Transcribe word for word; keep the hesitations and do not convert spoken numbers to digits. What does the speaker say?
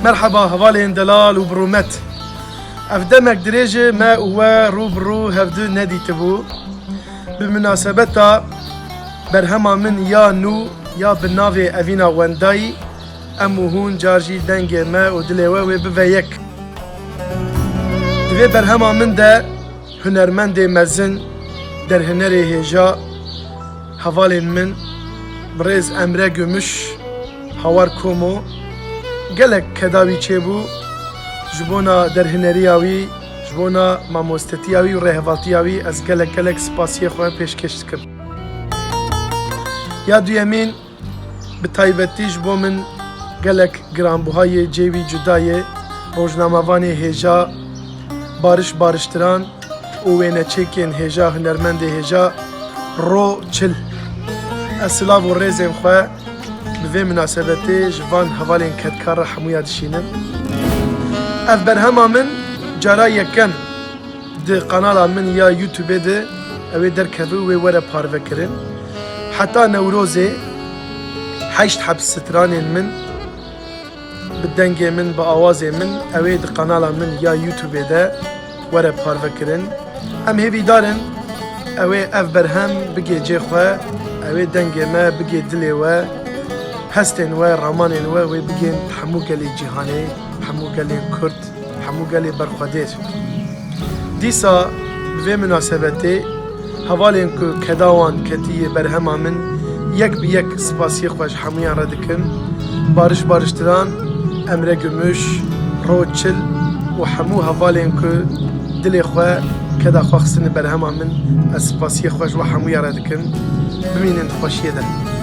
Merheba hevalên delal û bi rûmet. Ev demek dirêj e me û we rû bi rû hevdu nedîtibû. Bi minasebeta berhema min ya nû ya bi navê Evîna Wendayî, em û hûn car jî dengê me û dilê we wê bive yek. Di vê berhema min de hunermendê mezin, derhinerê hêja, hevalên min, birêz Emre Gümüş, Hawar Komo, gelek keda wî çêbû, ji bona derhineriya wî, ji bona mamostetiya wî û rêhevaltiya wî ez gelek gelek spasiyê xwe pêşkêş dikim. Ya duyemîn, bi taybetî ji bo min gelek giranbuha yê, cê wî cuda ye, rojnamevanê hêja Barış Barıştıran û wêneçêkên hêja, hunermendê hêja Ro Çil. Ez silav û rêzên xwe bi vê minasebetê ji van hevalên kedkar re hemûya dişînim. Ev berhema min cara yekem di kanala min ya YouTube de ew ê derkeve û wê were parvekirin. Heta Newrozê heşt heb stranên min bi dengê min, bi awazê min, ew ê di kanala min ya YouTube de were parvekirin. Em hêvîdar in ew ê ev berhem bigê cê xwe, ew ê dengê me bigê dilê we, hestên we, ramanên we wê bigên hemû gelê cîhanê, hemû gelên Kurd, hemû gelê berxwedêr. Dîsa bi vê minasebetê hevalên ku keda wan ketiye berhema min, yek bi yek spasiyê xwe ji hemûyan re dikim. Barış Barıştıran, Emre Gümüş, Ro Çil û hemû hevalên ku dilê xwe, keda xwe xistine berhema min, ez spasiyê xwe ji we hemûyan re dikim. Bimînin di xweşiyê de.